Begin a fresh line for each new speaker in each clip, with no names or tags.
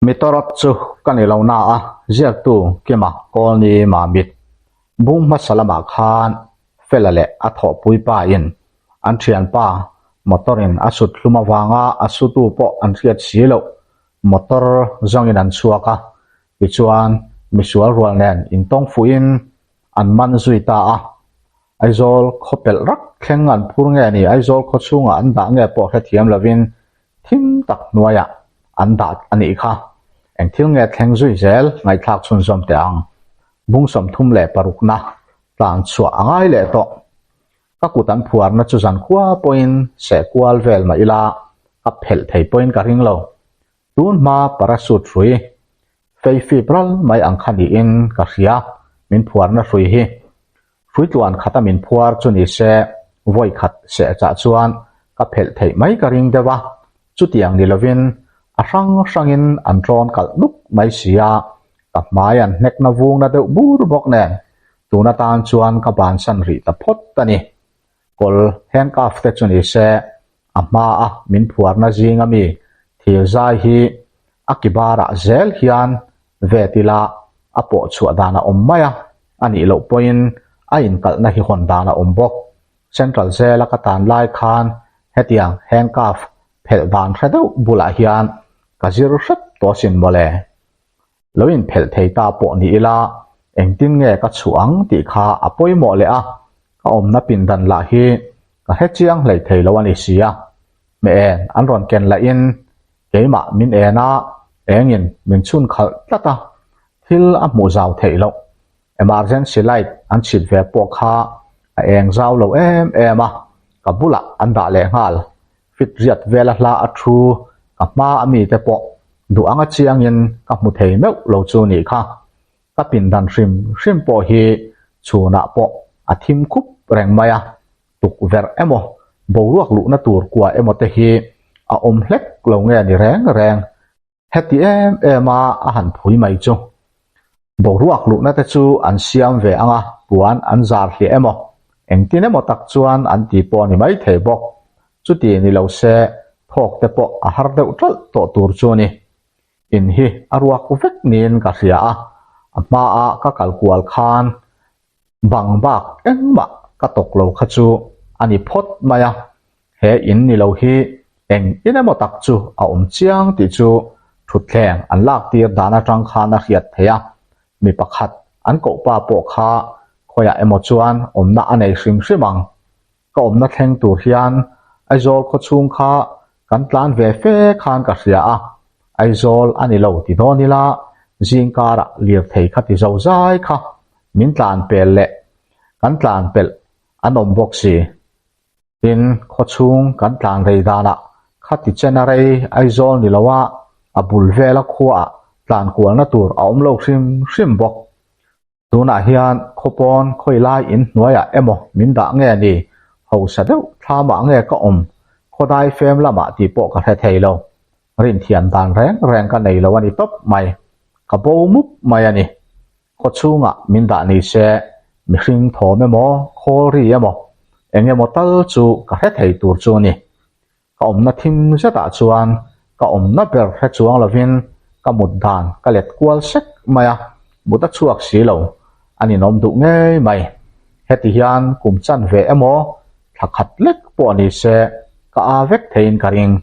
Mitawrawt chu ka ni lo na a, ziaktu Kima Kawlni Mamit bung hmasa lamah khan Fela leh a thawhpui pa in an thianpa motor in a sut hlum avanga a sutu pawh an hriat si loh motor zawngin an chhuak a, tichuan misual rual nen intawng fuhin an man zui ta a. Aizawl khaw pelh rak thleng an phur nge ni Aizawl khaw chhungah an dah nge pawh hrethiam lovin thim tak hnuaiah an dah a nih kha. Eng thil nge thleng zui zel ngaihthlak chhunzawm teh ang. Bung 36na tlan chhuah a ngai leh tawh. Ka kut an phuarna chu zankhua pawhin seh kual vel mah ila ka phelh thei pawhin ka ring lo. Tun hma parachute hrui fei fip ral mai ang kha niin ka hria min phuarna hrui hi. Hrui tluan khata min phuar chu ni se vawi khat seh chah chuan ka phelh theih mai ka ring deuh a, chutiang ni lovin a hrang hrangin an ṭawn kalh nuk mai si a, ka hmai an hnekna vungna deuh bur bawk nen tun atan chuan ka bansan rih ta phawt a ni. Kawl handcuff te chu ni se a hma a min phuarna zinga mi thil zai hi a ki barah zel hian vet ila a pawh chhuah dan a awm mai a, a nih loh pawhin a inkalhna hi hawn dan a awm bawk. Central Jail a ka tan lai khan hetiang handcuff phelh dan hre deuh bulah hian ka zir hrep tawh asin mawle. Lo inphelh thei ta pawh ni ila engtin nge ka chhuah ang tih kha a pawimawh leh a, ka awmna pindan lah hi ka hre chiang hlei thei lo a ni si a. Hmeh en an rawn ken lahin keimah min en a, engin min chhun khalh tlat a, thil a hmuh zau theih loh. Emergency light an chhit ve pawh kha a eng zau lo em em a, ka bulah an dah leh nghal. Fit riat vela hla a thu ka hma a mite pawh duh anga chiangin ka hmu thei meuh lo chu nih kha. Ka pindan hrim hrim pawh hi chhunah pawh a thim khup reng mai a, tukverh emaw boruak luhna tur kua emaw te hi a awm hlek lo nge ni reng reng. Heti em em a a han phui mai chu. Boruak luhna te chu an siam ve ang a, puan an zar hliah emaw, engtin emaw tak chuan an ti pawh a ni mai thei bawk. Chuti ni lo se thawk te pawh a har deuh ṭalh tawh tur chu a ni. In hi a ruak vek niin ka hria a, a hmaa ka kal kual khan bang bak engmah ka tawk lo kha chu a ni phawt mai a, He in ni lo hi eng in emaw tak chu a awm chiang tih chu thutthleng an lak tir dan atang khan a hriat theih a, mi pakhat an koh pa pawh kha khawiah emaw chuan awmna a nei hrim hrim ang. Ka awmna thleng tur hian Aizawl khawchhung kha kan tlan ve fe khan ka hria a, Aizawl a ni lo ti dawn ila zingkarah lirthei kha ti zo zai kha min tlan pel leh kan tlan pelh an awm bawk si. Tin, khawchhung kan tlan rei danah khati chen a rei Aizawl ni loa a bul vela khuaah tlan kualna tur a awm lo hrim hrim bawk. Tunah hian khawpawn khawilai in hnuaiah emaw min dah nge ni, hausa deuh thlamah nge ka awm, khawdai fem lamah tih pawh ka hre thei lo. Rinthiam dan reng reng ka nei lo a ni tawp mai. Ka bo mup mai a ni. Khaw chhungah min dah ni se, mihring thawm emaw, khawl ri emaw, eng emaw tal chu ka hre thei tur chu a ni. Ka awmna thim zetah chuan ka awmna ber hre chuang lovin ka mut dan ka let kual sek mai a, mut a chhuak si lo, a ninawm duh ngei mai. Heti hian kum chan ve emaw, thla khat lek pawh ni se ka a vek theiin ka ring.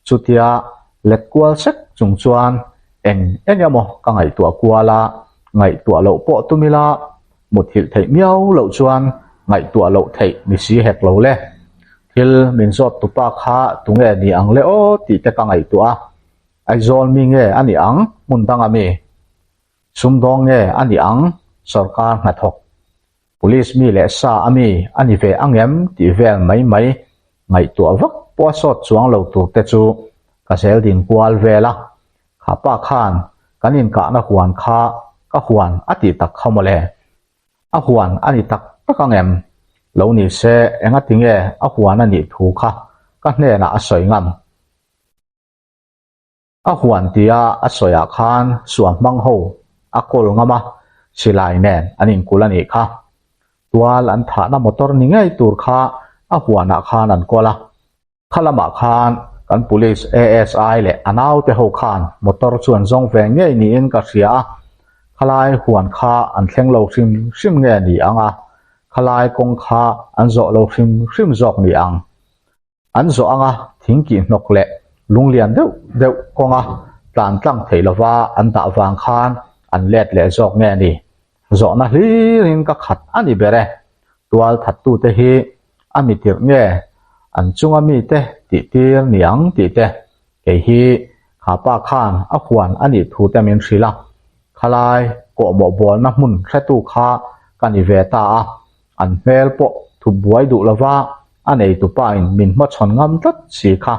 Chutia let kual sek chung chuan eng eng emaw ka ngaihtuah kual a, ngaihtuah loh pawh tum ila muthilh theih miau loh chuan ngaihtuah loh theih ni si hek lo le. Thil min zawt tupa kha tunge ni ang le aw tih te ka ngaihtuah a, Aizawl mi nge a nih ang hmun danga mi? Sumdawng nge a nih ang sawrkar hnathawk? Police mi leh sa a mi a ni ve ang em tih vel mai mai ngaihtuah vak pawh a sawt chuang lo tur te chu ka zel din kual vel a, kha pa khan kan inkahna huan kha ka huan a tih tak kha mawle. A huan a ni tak tak ang em? Lo ni se engati nge a huan a nih thu kha ka hnenah a sawi ngam. A huan tia a sawiah khan suam hmang ho a kawl ngam a, silai nen an inkulh a nih kha. Tual an thahna motor ni ngei tur kha a huanah khan an kawl a. Kha lamah khan Kan Police ASI leh a naute ho khan motor chu an zawng ve ngei niin ka hria a, khalai huan kha an thleng lo hrim hrim nge ni ang a, khalai kawng kha an zawh lo hrim hrim zawk ni ang. An zawh anga thing kih hnawk leh lunglian deuh deuh kawnga tlan tlang theih lova an dah vang khan an let leh zawk nge ni? Zawhna hlirin ka khat a ni ber e. Tual thattute hi a mi tirh nge an chunga mite tih tir ni ang tih te kei hi kha pa khan a huan a nih thu te min hrilh a. Khalai kawhmawh bawlna hmun hretu kha ka ni ve ta a. An hmel pawh thup buai duh lova a neitupain min hmachhawn ngam tlat si kha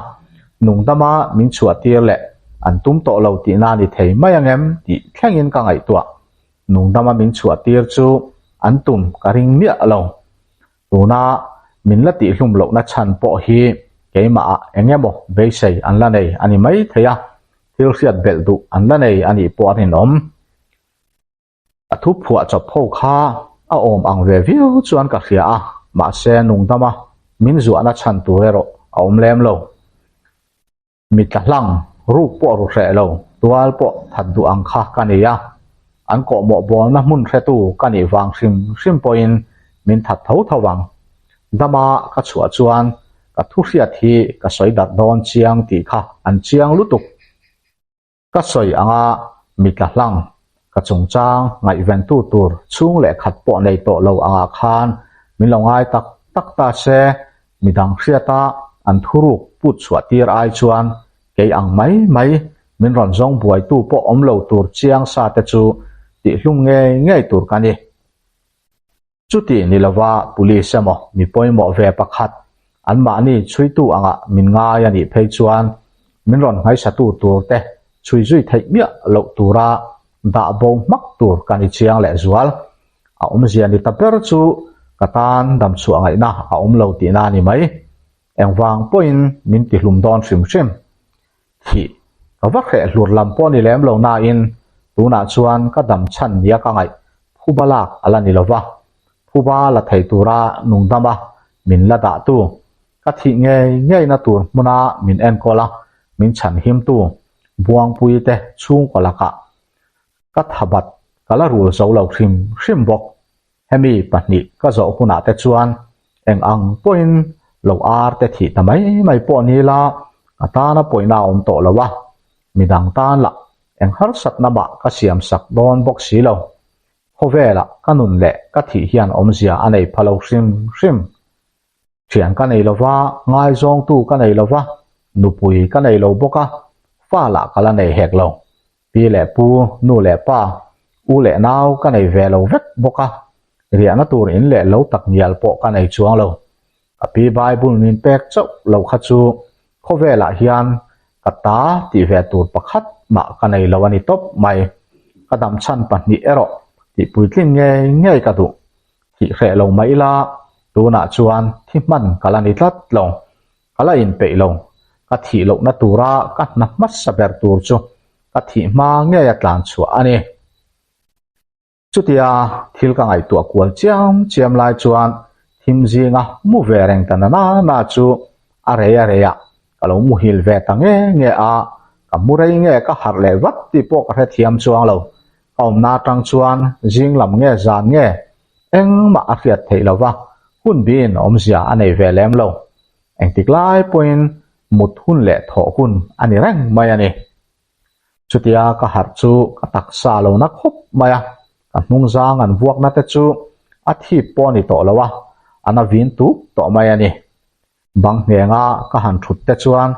nungdama min chhuah tir leh an tum tawh lo tihna ni thei mai angem tih thlengin ka ngaihtuah. Nungdama min chhuah tir chu an tum ka ring miah lo. Tuna min la tihhlum lohna chhan pawh hi keimahah eng emaw beisei an la nei a ni mai thei a, thil hriat belh duh an la nei a nih pawh a rinawm. A thu phuah chawp ho kha a awm ang ve viau chuan ka hria a, mahse nungdama min zuahna chhan tur erawh a awm lem lo. Mi tla hlang, ruk pawh ru hreh lo, tual pawh that duh ang kha ka ni a, an kawhmawh bawlna hmun hretu ka nih vang hrim hrim pawhin min that tho tho ang. Dama ka chhuah chuan ka thu hriat hi ka sawi darh dawn chiang tih kha an chiang lutuk. Ka sawi anga mi tla hlang, ka chungchang ngaihventu tur chhung leh khat pawh nei tawh lo angah khan min lo ngai tak tak ta se, midang hriata an thuruk put chhuah tir ai chuan kei ang mai mai min rawn zawng buaitu pawh awm lo tur chiang sa te chu tihhlum ngei ngei tur ka ni. Chuti ni lova police emaw mi pawimawh ve pakhat anmahni chhuitu angah min ngai a nih phei chuan min rawn hmaisatu tur te chhui zui theih miah loh tura dah bo hmak tur ka ni chiang leh zual. A awmzia ni ta ber chu ka tan damchhuah ngaihna a awm lo tihna a ni mai. Engvang pawhin min tihlum dawn hrim hrim. Thih ka va hreh hlur lam pawh ni lem lo nain tunah chuan ka dam chhan nia ka ngaih phuba lak a la ni lo va, phuba la thei tura nungdama min la dahtu, ka thih ngei ngeina tur hmuna min enkawl a, min chhan himtu Buangpui te chhungkaw lakah ka thabat ka la rul zo lo hrim hrim bawk. Hemi pahnih ka zawh hunah te chuan eng ang pawhin lo ar te thih ta mai mai pawh ni la, ka tana pawihna a awm tawh lo a, midang tan lah eng harsatna mah ka siam sak dawn bawk si lo. Khawvelah ka nun leh ka thih hian awmzia a nei pha lo hrim hrim. Thian ka nei lo va, ngaizawngtu ka nei lo va, nupui ka nei lo bawk a, fa lah ka la nei hek lo. Pi leh pu, nu leh pa, u leh nau ka nei ve lo vek bawk a, riahna tur in leh lo tak ngial pawh ka nei chuang lo. Ka pi Bible min pek chauh lo kha chu khawvelah hian ka ta tih ve tur pakhat mah ka nei lo a ni tawp mai. Ka damchhan pahnih erawh tih puitlin ngei ngei ka duh. Thih hreh lo mai ila, tunah chuan thi hman ka la ni tlat lo. Ka la inpeih lo. Ka thih lohna tura ka hna hmasa ber tur chu ka thih hma ngei a tlan chhuah a ni. Chutia thil ka ngaihtuah kual chiam chiam lai chuan thim zinga mu ve reng ta na na chu a rei a rei a, ka lo muhil ve ta nge nge a, ka mu rei nge ka harh leh vat tih pawh ka hrethiam chuang lo. Ka awmna atang chuan zing lam nge zan nge engmah a hriat theih lo va, hun biin awmzia a nei ve lem lo. Engtik lai pawhin mut hun leh thawh hun a ni reng mai a ni. Chutia ka harh chu ka taksa lo na khawp mai a, ka hnungzang an vuakna te chu a thip pawh a ni tawh lo a, a na vin tuk tawh mai a ni. Bang hnenga ka han thut te chuan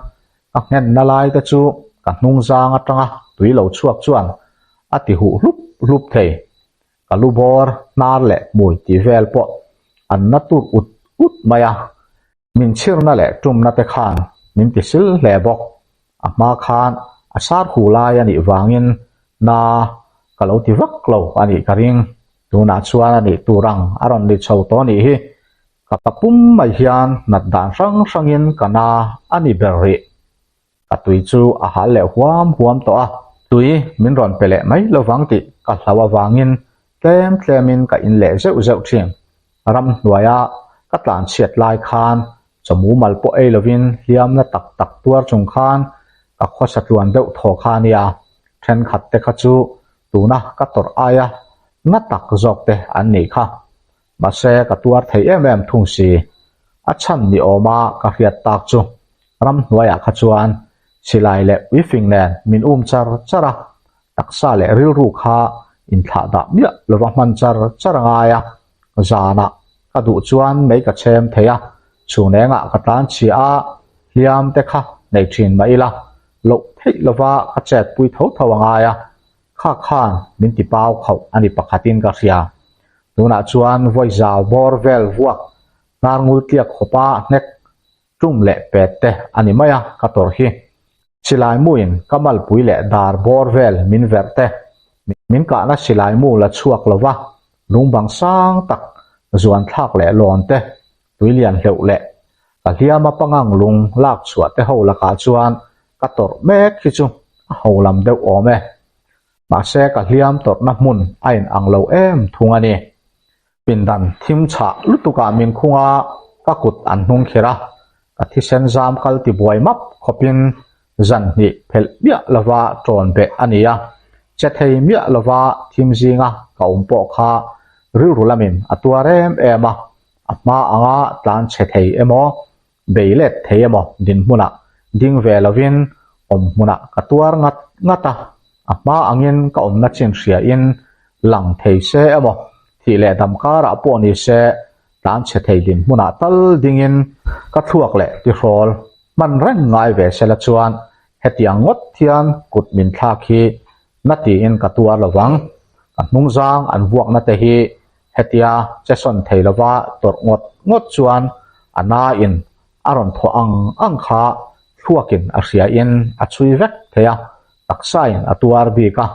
ka nghenna lai te chu ka hnungzang atanga tui lo chhuak chuan a ti huh hlup hlup thei. Ka lu bawr, hnar leh hmui tih vel pawh an na tur ut ut mai a, min chhirna leh tumna te khan min ti sil hle bawk. A hma khan a sar hu lai a nih vangin na ka lo ti vak lo a nih ka ring. Tunah chuan a nih tur ang a rawn ni chho tawh a nih hi. Ka pa pum mai hian nat dan hrang hrangin ka na a ni ber rih. Ka tui chu a hal leh huam huam tawh a, tui min rawn pe leh mai lovang tih ka hlau avangin tlem tlemin ka in leh zeuh zeuh thin. Ramhnuaia ka tlanchhiat lai khan. Chaw mumal pawh ei lovin hliam na tak tak tuar chung khan ka khawsa tluan deuh thaw kha a nia. Thenkhat te kha chu tuna ka tawrh aia na tak zawk te an nih kha. Mahse ka tuar thei em em thung si. A chhan ni awma ka hriat tak chu ramhnuaiah kha chuan silai leh uifing nen min um char char a, taksa leh rilru kha inthlah dah miah lova hman char char a ngai a, zanah ka duh chuan mei ka chhem thei a, chhun engah ka tlan chhia a, hliam te kha nei thin mah ila, loh theih lova ka chet pui tho tho a ngai a, kha khan min ti pau khauh a ni pakhatin ka hria. Tunah chuan vawi zau bawr vel vuak hnar ngul tliak khawpa hnek tum leh pet te a ni mai a ka tawrh hi. Silai muin ka malpui leh dar bawr vel min verh te, min kahna silai mu la chhuak lo va, lungbang sang tak zuan thlak leh lawn te, tuilian hleuh leh ka hliama pangang lung lak chhuah te ho lakah chuan ka tawrh mek hi chu a ho lam deuh awm e. Mahse ka hliam tawrhna hmun a inang lo em thung a ni. Pindan thim chhah lutukah min khung a, ka kut an hnung khirh a, ka thisen zam kal ti buai map khawpin zan hnih phelh miah lova ṭawn beh a ni a, che thei miah lova thim zinga ka awm pawh kha rilru lamin a tuar em em a, a hma anga tlan chhe thei emaw bei let thei emaw dinhmunah ding ve lovin awm hmunah ka tuar ngat ngat a, a hma angin ka awmna chin hriain lang thei se emaw thih leh dam karah pawh ni se tlan chhe thei dinhmunah tal dingin ka thluak leh tihrawl hman reng ngai ve sela chuan hetiang ngawt hian kut min thlak hi na tiin ka tuar lovang, ka hnungzang an vuakna te hi Hetia che sawn thei lova tawrh ngawt ngawt chuan a nain a rawn thawh ang ang kha thluakin a hriain a chhui vek thei a, taksain a tuar bik a,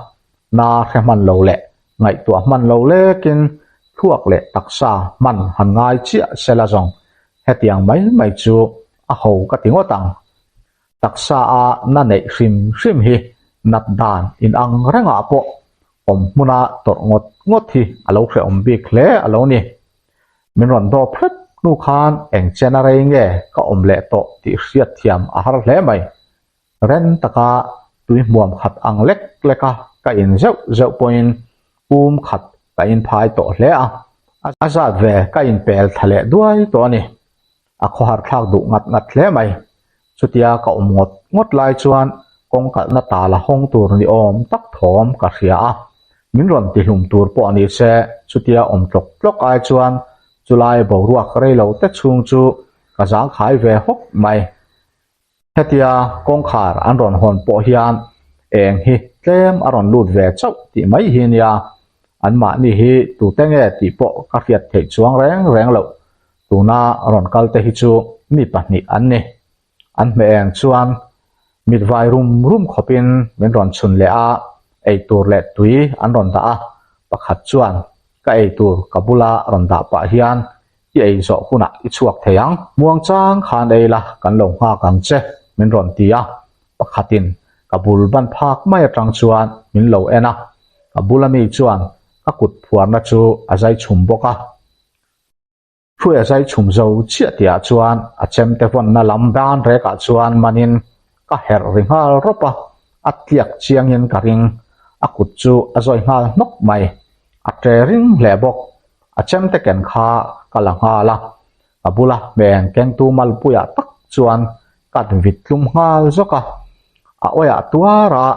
na hre hman lo leh ngaihtuah hman lo lekin thluak leh taksa hman han ngai chiah sela zawng hetiang mai mai chu a ho ka ti ngawt ang. Taksa a na neih hrim hrim hi nat dan inang rengah pawh awm hmuna tawrh ngawt ngawt hi a lo hrehawm bik hle a lo ni. Min rawn dawp hret hnu khan eng chen a rei nge ka awm leh tawh tih hriat thiam a har hle mai. Ren taka tui hmuam khat ang lek lek a ka in zeuh zeuh pawhin um khat ka inphai tawh hle a, a zat ve ka inpel thla leh duai tawh a ni. A khawhar thlak duh ngat ngat hle mai. Chutia ka awm ngawt ngawt lai chuan kawng kalhna tala hawng tur ni awm tak thawm ka hria a, min rawn ti hlum tur pawh ni se chutia awm tlawk tlawk ai chuan chulai boruak rei lo te chhung chu ka zangkhai ve hawk mai. Hetia kawngkhar an rawn hawn pawh hian eng hi tlem a rawn lut ve chauh tih mai hi nia, anmahni hi tute nge tih pawh ka hriat theih chuang reng reng loh. Tuna rawn kal te hi chu mi pahnih an ni. An hmeh eng chuan mit vai rum rum khawpin min rawn chhun leh a, eitur leh tui an rawn dah a, pakhat chuan ka eitur ka bula rawn dah pah hian I ei zawh hunah i chhuak thei ang. Muangchang khan ei la, kan lo nghak ang che, min rawn ti a. Pakhatin ka bul ban phak mai atang chuan min lo en a, ka bula mi chuan ka kut phuarna chu a zai chhum bawk a. Hruai a zai chhum zo chiah tihah chuan a chemte vawnna lam ban rekah chuan manin ka herh ri nghal rawp a, a tliak chiangin ka ring. A kut chu a zawi nghal hnawk mai. A ṭe ring hle bawk. A chemte ken kha ka la nghal a, ka bula hmeng kengtu malpuiah tak chuan ka vit tlum nghal zawk a, a awiah tuar a,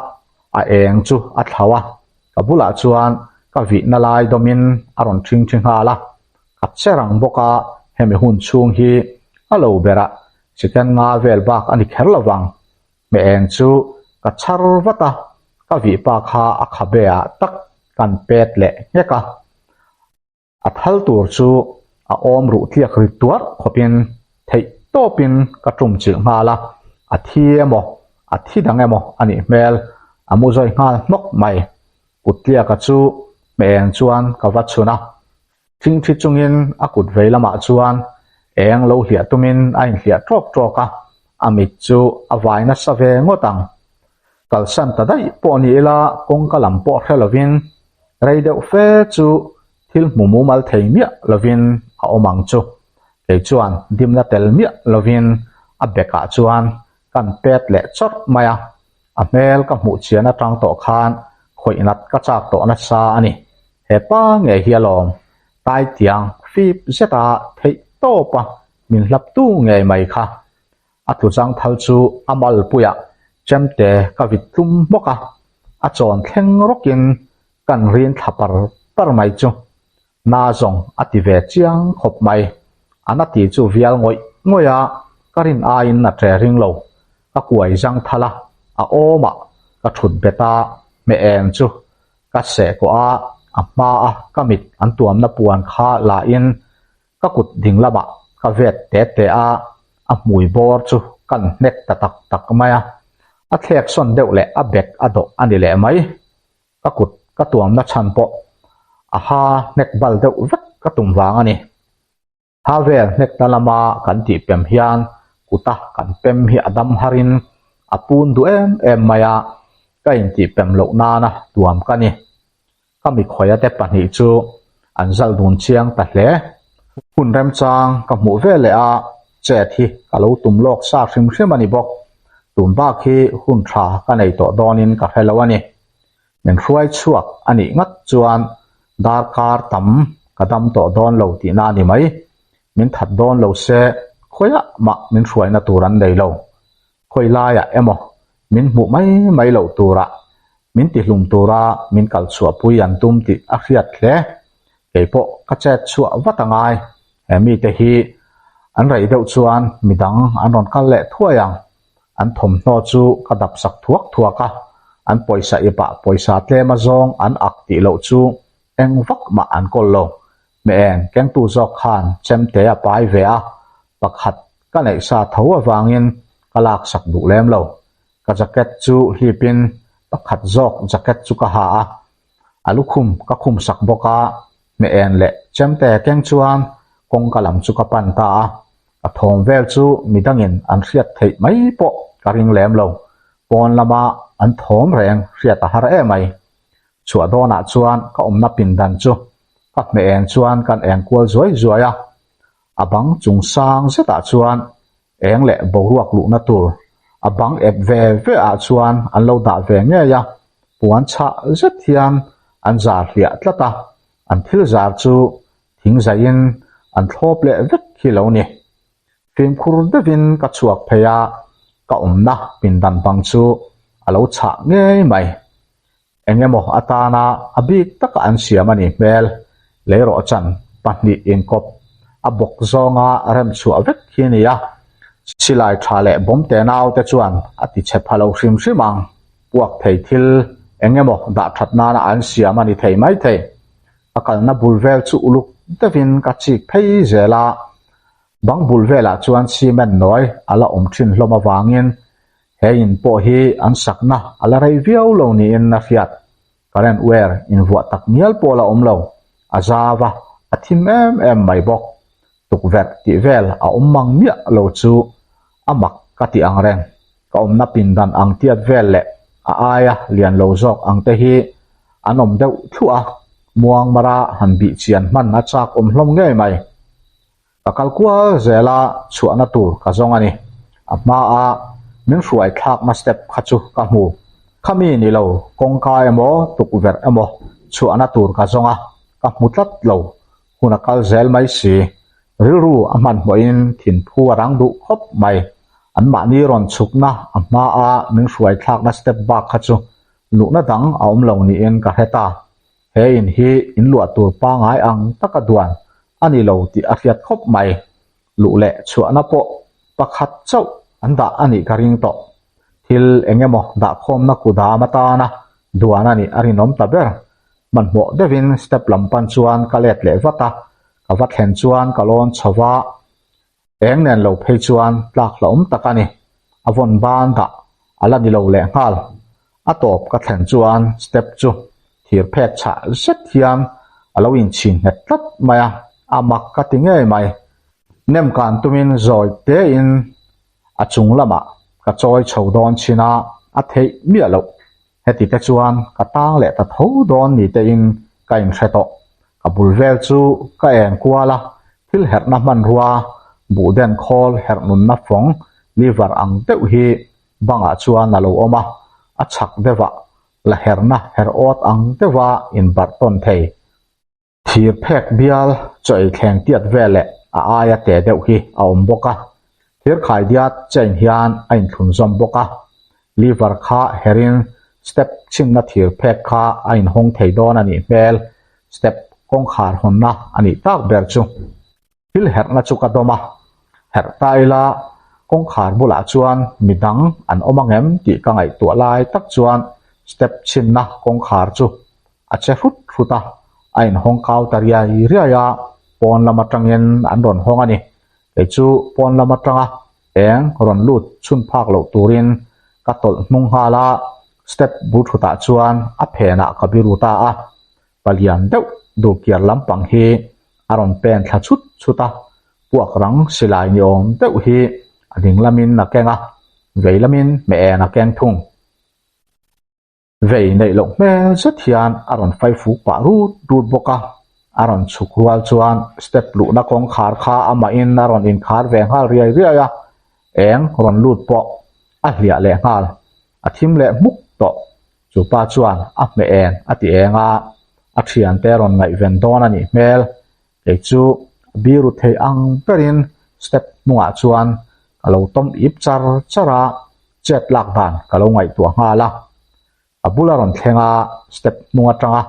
a eng chu a thlau a, ka bulah chuan ka vihna lai dawmin a rawn ṭhingṭhi nghal a, ka che rang bawk a, hemi hun chhung hi a lo berah chicken nga vel bak a ni kher lo vang. Hmeh eng chu ka chhar vat a, ka vih pa kha a khabe ah tak kan pet leh nghek a. A thal tur chu a awm ruh tliak ri tuarh khawpin theih tawpin ka tum chilh nghal a, a thi emaw a thi dang emaw a nih hmel a mu zawi nghal hnawk mai. Kut tliaka chu hmeh eng chuan ka va chhun a, Thingthi chungin a kut vei lamah chuan eng lo hliah tumin a inhliah ṭawk ṭawk a, a mit chu a vai nasa ve ngawt ang. Kalsan ta daih pawh ni ila kawngka lam pawh hre lovin rei deuh fe chu thil hmu mumal thei miah lovin a awm ang chu. Kei chuan dimna tel miah lovin a bekah chuan kan pet leh chawrh mai a, a hmel ka hmuh chian atang tawh khan khawih nat ka chak tawh nasa a ni. He pa ngei hi alawm taitiang fip zeta theih tawpa min hlaptu ngei mai kha. A tlu chang thal chu a malpuiah chemte ka vit tlum hmawk a, a chawn thleng rawkin kan rin thla par par mai chu. Na zawng a ti ve chiang khawp mai. A na ti chu vial ngawih ngawih a, ka rin aiin a ṭe ring lo. Ka kuai zang thal a, a awmah ka ṭhut bet a, hmeh eng chu ka seh kawh a, a hma a ka mit an tuamna puan kha la in ka kut ding lamah ka vet te te a, a hmui bawr chu kan hnek ta tak tak mai a. A thlek sawn deuh leh a bek a dawh a ni leh mai. Ka kut ka tuamna chhan pawh a ha hnek bal deuh vek ka tum vang a ni. Ha vel hnekna lama kan tih pem hian kuta kan pem hi a dam harin a pun duh em em mai a, ka intih pem loh nana tuam ka ni. Ka mikhuaia te pahnih chu an zal dun chiang ta hle. Hun remchang ka hmuh ve leh a, chet hi ka lo tum lawk sa hrim hrim a ni bawk. Tun bak hi hun tha ka nei tawh dawnin ka hre lo a ni. Min hruai chhuak a nih ngat chuan darkar tam ka dam tawh dawn lo tihna a ni mai. Min that dawn lo se khawiah mah min hruaina tur an nei lo. Khawi laiah emaw min hmuh mai mai loh turah min tihlum tura min kal chhuahpui an tum tih a hriat hle. Kei pawh ka chet chhuah vat a ngai. He mite hi an rei deuh chuan midang an rawn kal leh thuai ang. An thawmhnaw chu ka dap sak thuak thuak a, an pawisa ipah pawisa tlem azawng an ak tih loh chu eng vak mah an kawl lo. Hmeh eng kengtu zawk khan chemte a pai ve a, pakhat ka neih sa tho avangin ka lak sak duh lem lo. Ka jacket chu hlipin pakhat zawk jacket chu ka ha a, a lukhum ka khum sak bawk a, hmeh en leh chemte keng chuan kawngka lam chu ka pan ta a, ka thawm vel chu midangin an hriat theih mai pawh ka ring lem lo, pawn lama an thawm reng hriat a har em ai. Chhuah dawnah chuan ka awmna pindan chu ka hmeh eng chuan kan eng kual zuai zuai a, a bang chung sang zetah chuan eng leh boruak luhna tur a bang ep ve ve ah chuan an lo dah ve ngei a, puan chhah zet hian an zar hliah tlat a, an thil zar chu thing zaiin an thlawp leh vek hi lo ni. Fimkhur deuhin ka chhuak phei a, ka awmna pindan bang chu a lo chhah ngei mai. Eng emaw atana a bik taka an siam a nih hmel, leirawhchan pahnih inkawp a bawk zawnga rem chhuah vek hi a ni a, silai tha leh bawm te nau te chuan a ti chhe pha lo hrim hrim ang, puak thei thil eng emaw dah that nana an siam a ni thei mai thei. Ka kalna bul vel chu uluk deuhin ka chik phei zel a, bang bul velah chuan cement nawi a la awm thin hlawm avangin He in pawh hi an sakna a la rei viau lo niin a hriat. Current wire invuah tak ngial pawh la awm lo. A zau a, a thim em em mai bawk. Tukverh tih vel a awm mang miah lo chu a mak ka ti ang reng. Ka awmna pindan ang tiat vel leh a aia lian lo zawk ang te hi an awm deuh thluah a, muangmara han bih chian hman a chak awm hlawm ngei mai. Ka kal kual zel a, chhuahna tur ka zawng a ni. A hmaa min hruai thlakna step kha chu ka hmu. Khami ni lo, kawngka emaw tukverh emaw chhuahna tur ka zawng a, ka hmu tlat lo. Hun a kal zel mai si. Rilru a hmanhmawhin thinphu a rang duh khawp mai. Anmahni rawn chhukna a hmaa min hruai thlakna step bak kha chu luhna dang a awm lo niin ka hre ta. He in hi in luah tur pangai ang taka duan a ni lo tih a hriat khawp mai. Luh leh chhuahna pawh pakhat chauh an dah a nih ka ring tawh. Thil eng emaw dahkhawmna kudam atana duan a nih a rinawm ta ber. Hmanhmawh deuhin step lam pan chuan ka let leh vat a, ka va thlen chuan ka lawn chho va. Eng nen lo phei chuan tlak hlauhawm tak a ni. A vawn ban dah a la ni lo lehnghal. A tawp ka thlen chuan step chu thir phek chhah zet hian a lo inchhin nghet tlat mai a, a mak ka ti ngei mai. Nem kan tumin zawi tein a chung lamah ka chawi chho dawn chin a, a theih miah loh. Heti te chuan ka tang leh ta tho dawn ni tein ka inhre tawh. Ka bul vel chu ka en kual a, thil herhna hmanrua. Buhden khawl herh nunna fawng lever ang deuh hi bangah chuan a lo awm a, a chhak deuhah la herna herh awt ang deuha inbarh tawn thei. Thir phek bial chaw ei thleng tiat vel leh a aia te deuh hi a awm bawk a, thir khaidiat chain hian a inthlun zawm bawk a, lever kha herin step chhinna thir phek kha a inhawng thei dawn a nih hmel, step kawngkhar hawnna a nih tak ber chu. Thil herhna chu ka dawm a, herh ta ila kawngkhar bulah chuan midang an awm ang em tih ka ngaihtuah lai tak chuan step chhinna kawngkhar chu a che hrut hrut a, a inhawng kau ta riai riai a, pawn lam atangin an rawn hawng a ni. Kei chu pawn lam atanga eng rawn lut chhun phak loh turin ka tawlh hnung nghal a, step bul thutah chuan a phenah ka biru ta a. Palian deuh dulkiar lampang hi a rawn pen thla chhut chhut a, puak rang silai ni awm deuh hi a ding lamin a keng a, vei lamin hmeh en a keng thung. Vei neih loh hmel zet hian a rawn fai fuk pah rut rut bawk a, a rawn chhuk rual chuan step luhna kawngkhar kha amahin a rawn inkhar ve nghal riai riai a, eng rawn lut pawh a hliah leh nghal, a thim leh hmuk tawh. Chu pa chuan a hmeh eng a ti eng a, a thiante rawn ngaihven dawn a nih hmel. Kei chu a biru thei ang berin step hnungah chuan ka lo tawm ip char char a, chet lak dan ka lo ngaihtuah nghal a. A bula rawn thleng a, step hnung atanga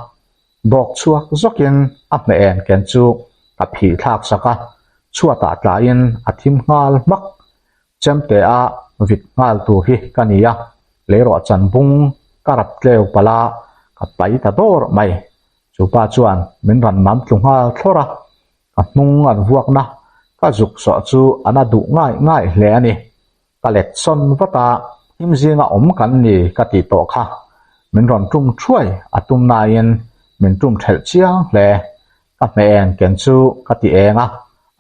dawk chhuak zawkin a hmeh eng ken chu ka phih thlak sak a, chhuatah tlain a thim nghal hmak. Chemte a vit nghal tur hi ka ni a, leirawh chan bung ka rap tleu palh a, ka pai ta dawr mai. Chu pa chuan min rawn nam tlu nghal thlawr a, ka hnung an vuakna ka zuk sawh chu a na duh ngai ngai hle a ni. Ka let sawn vat a, him zinga awm kan ni ka tih tawh kha. Min rawn tum thuai a tum nain min tum thelh chiang hle. Ka hmeh eng ken chu ka ti eng a,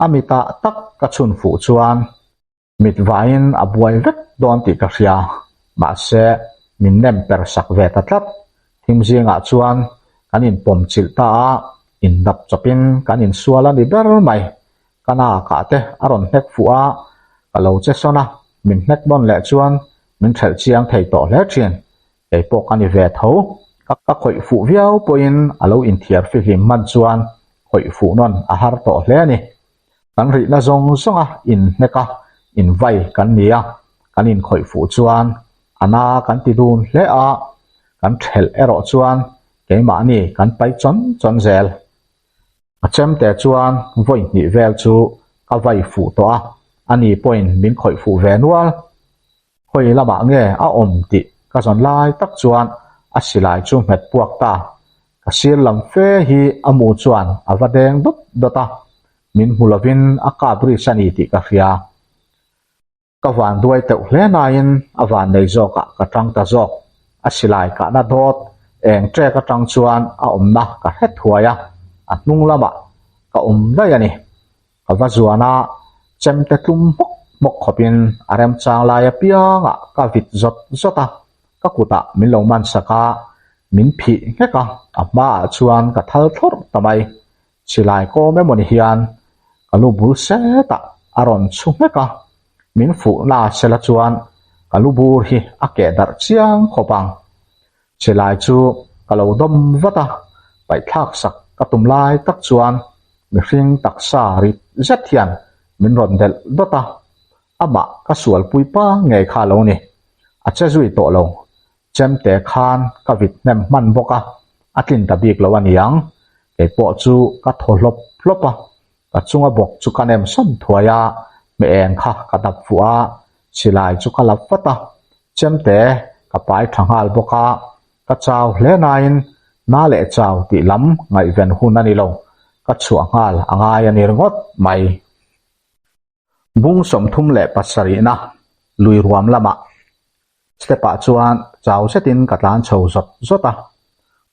a mitah tak ka chhun fuh chuan mit vaiin a buai vek dawn tih ka hria, mahse min nem per sak ve ta tlat. Thim zingah chuan kan inpawm chilh ta a, indap chawpin kan insual a ni ber mai. Ka nakah te a rawn hnek fuh a, ka lo che sawn a, min hnek nawn leh chuan min hrelh chiang thei tawh hle thin. Kei pawh ka ni ve tho. Ka khawih fuh viau pawhin a lo inthiar fihlim hman chuan khawih fuh nawn a har tawh hle a ni. Kan rihna zawng zawnga inhnek a, invai kan ni a, kan inkhawih fuh chuan a na kan ti dun hle a, kan thelh erawh chuan keimahni kan pai chawn chawn zel. A chemte chuan vawi hnih vel chu ka vai fuh tawh a, ani pawhin min khawih fuh ve nual. Khawi lamah nge a awm tih ka zawn lai tak chuan a silai chu nghet puak ta. Ka sir lam fe hi a mu chuan a va deng dawt dawt a, min hmu lovin a kap ri sa ni tih ka hria. Ka van duai teuh hle nain a van nei zawkah ka tang ta zawk. A silai kahna dawt eng trek atang chuan a awmna ka hre thuai a, a hnung lamah ka awm daih a ni. Ka va zuan a, chemte tlum hmawk hmawk khawpin a remchang lai apiangah ka vit zawt zawt a, ka kutah min lo man sak a, min phih nghek a, a hmaah chuan ka thal thlawrh ta mai. Silai kawm emawni hian ka lu bul setah a rawn chhu nghek a, min fuh na sela chuan ka lu bur hi a keh darh chiang khawp ang. Silai chu ka lo dawm vat a, paihthlak sak ka tum lai tak chuan mihring taksa rit zet hian min rawn delh dawt a, amah ka sualpui pa ngei kha lo ni. A che zui tawh lo, chemte khan ka vit hnem hman bawk a, a tlin ta bik lo a niang. Kei pawh chu ka thaw hlawp hlawp a, ka chunga bawk chu ka nem sawn thuai a, hmeh eng kha ka dap fuh a, silai chu ka la vat a, Chemte ka pai tha nghal bawk a, ka chau hle nain na leh chau tih lam ngaihven hun a ni lo, ka chhuah nghal a ngai a ni ringawt mai. Bung 37na lui ruam lamah step ah chuan chau zetin ka tlan chho zawt zawt a,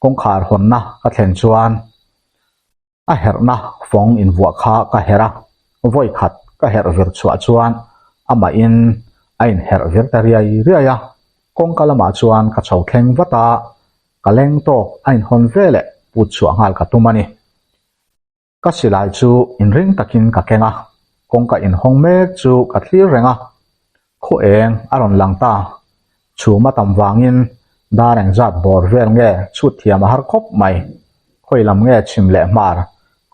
kawngkhar hawnna ka thlen chuan A herhna fawng invuah kha ka herh a, vawi khat ka herh vir chhuah chuan amahin a inherh vir ta riai riai a, kawngka lamah chuan ka chho thleng vat a, ka leng tawk a inhawn ve leh put chhuah nghal ka tum a ni. Ka silai chu inring takin ka keng a. Kawngka inhawng mek chu ka thlir reng a, khaw eng a rawn lang ta. Chhum a tam vangin dar engzat bawr vel nge chhut thiam a har khawp mai. Khawi lam nge chhim leh hmar,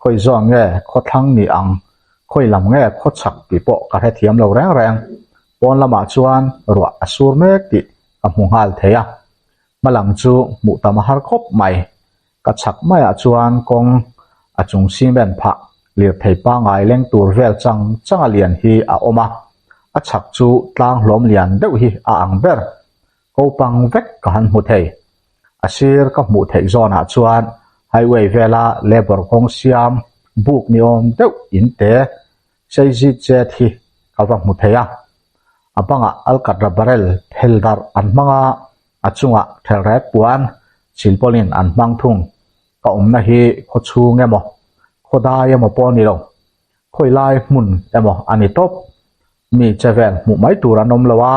khawi zawn nge khawthlang ni ang, khawi lam nge khawchhak tih pawh ka hrethiam lo reng reng. Pawn lamah chuan ruah a sur mek tih ka hmu nghal thei a, hma lam chu hmuh tam a har khawp mai. Ka chhak maiah chuan kawng a chung cement phah lirthei pangngai leng tur vel chang chang a lian hi a awm a, a chhak chu tlang hlawm lian deuh hi a ang ber. Ko pang vek ka han hmu thei. A sir ka hmuh theih zawnah chuan highway vela labour kawng siam buk ni awm deuh in te sei zit zet hi ka va hmu thei a. A bangah alkatra barrel phel darh an hmang a, A chungah thelret puan silpawlin an hmang thung. Ka awmna hi khaw chhung emaw, khaw dai emaw pawh a ni lo. Khawi lai hmun emaw a ni tawp. Mi che vel hmuh mai tur an awm lo a,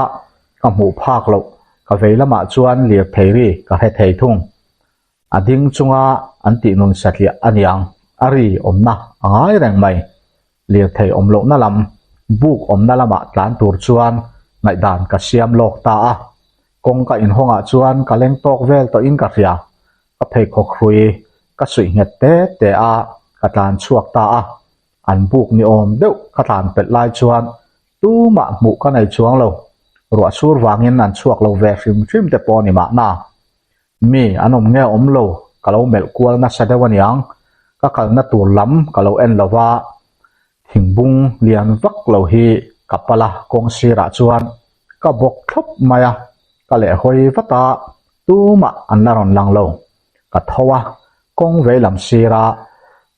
ka hmuh phak loh. Ka vei lamah chuan lirthei ri ka hre thei thung. A ding chunga an tih nun satliah a niang, a ri awmna a ngai reng mai. Lirthei awm lohna lam, buk awmna lamah tlan tur chuan ngaihdan ka siam lawk ta a. Kawngka inhawngah chuan ka leng tawk vel tawhin ka hria. Ka pheikhawk hrui ka suih nghet te te a, ka tlan chhuak ta a. An buk ni awm deuh ka tlan pelh lai chuan tumah hmuh ka nei chuang lo. Ruah sur vangin an chhuak lo ve hrim hrim te pawh a ni mahna. Mi an awm nge awm lo ka lo melh kual nasa deuh aniang, ka kalna tur lam ka lo en lo va, thingbung lian vak lo hi ka pal a kawng sirah chuan ka bawk thlawp mai a, ka lehhawi vat a, tumah an la rawn lang lo. Ka tho a, kawng veilam sira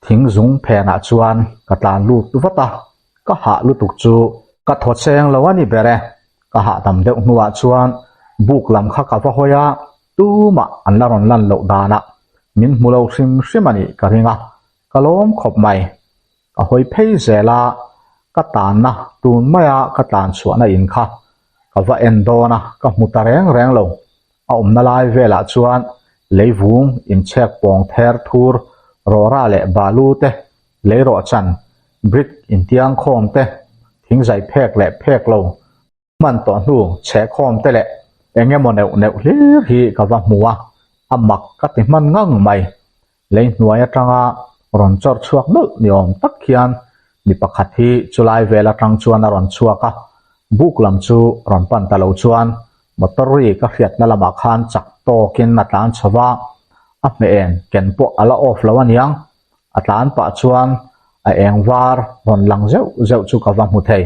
thing zung phenah chuan ka tlan lut vat a, ka hah lutuk chu ka thaw cheng lo a ni ber e. Ka hahdam deuh hnuah chuan buk lam kha ka va hawi a, tumah an la rawn lan loh danah min hmu lo hrim hrim a nih ka ring a, ka lawm khawp mai. Ka hawi phei zel a, ka tanna tun maia ka tlan chhuahna in kha ka va en dawn a, ka hmu ta reng reng lo. A awmna lai velah chuan leivung inchhek pawng ther thur rawra leh balu te, leirawhchan, brick intiang khawm te, thingzai phek leh phek lo hman tawh hnu chhehkhawm te leh eng emaw neuh neuh hlir hi ka va hmu a, a mak ka ti hman ngang mai. Lei hnuai atanga rawn chawr chhuak nawlh ni awm tak hian mi pakhat hi chulai vel atang chuan a rawn chhuak a, buk lam chu rawn pan ta lo chuan motor ri ka hriatna lamah khan chak tawkin a tlan chho va, a hmeh eng ken pawh a la off lo aniang, a tlan pah chuan a eng var rawn lang zeuh zeuh chu ka va hmu thei.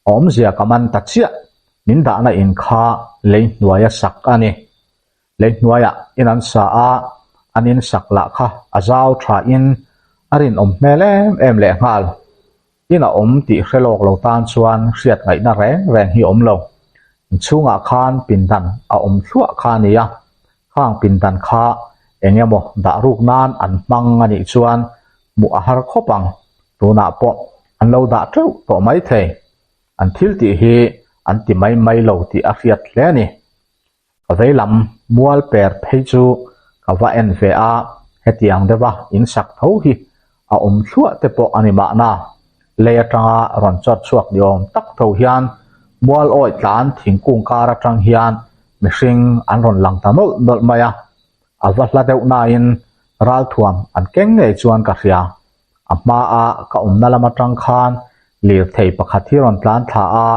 A awmzia ka man ta chiah, min dahna in kha lei hnuaia sak a ni. Lei hnuaiah in an sa a, an in sak lah kha a zau thain a rinawm hmel em em leh nghal. In a awm tih hre lawk lo tan chuan hriat ngaihna reng reng hi awm lo. Inchhungah khan pindan a awm thluah kha a ni a, khang pindan kha eng emaw dah ruk nan an hmang a nih chuan hmuh a har khawp ang, tunah pawh an lo dah teuh tawh mai thei. An thil tih hi an ti mai mai lo tih a hriat hle a ni. Ka veilam mual per phei chu ka va en ve a, hetiang deuha in sak tho hi a awm thluah te pawh a ni mahna. Lei atanga rawn chawt chhuak ni awm tak tho hian mual awi tlan thingkung kar atang hian mihring an rawn lang ta nawlh nawlh mai a, a va hla deuh nain ralthuam an keng ngei chuan ka hria. A hmaa ka awmna lam atang khan lirthei pakhat hi rawn tlan thla a,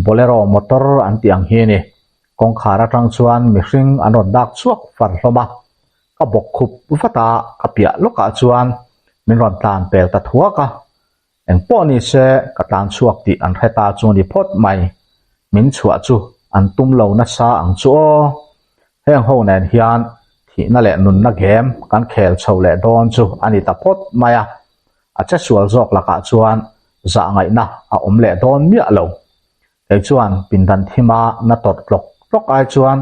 Bolero motor an tih ang hi a ni. Kawngkhar atang chuan mihring an rawn dak chhuak far hlawm a, ka bawk khup vat a, ka piah lawkah chuan min rawn tlan pel ta thuak a. Eng pawh ni se ka tlan chhuak tih an hre ta chu ni phawt mai. Min chhuah chu an tum lo nasa ang chu aw. Heng ho nen hian thihna leh nunna game kan khel chho leh dawn chu a ni ta phawt mai a, a che sual zawk lakah chuan zah ngaihna a awm leh dawn miah lo. Kei chuan pindan thima na tawrh tlawk tlawk ai chuan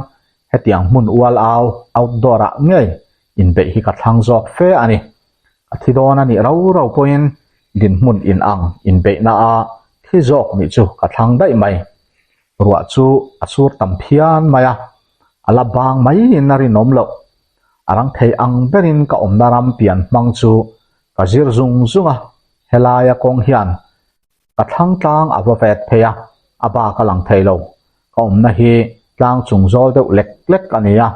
hetiang hmun ual au, outdoor, ah ngei inbeih hi ka thlang zawk fe a ni. Ka thi dawn a nih rau rau pawhin dinhmun in ang inbeihna a thi zawk nih chu ka thlang daih mai. Ruah chu a sur tam phian mai a, a la bang maiin a rinawm loh. A rang thei ang berin ka awmna ram pian hmang chu ka zir zung zung a, helaia kawng hian. Ka thlang tlang a va vet phei a, a bak a lang thei lo. Ka awmna hi tlang chung zawl deuh lek lek a ni a,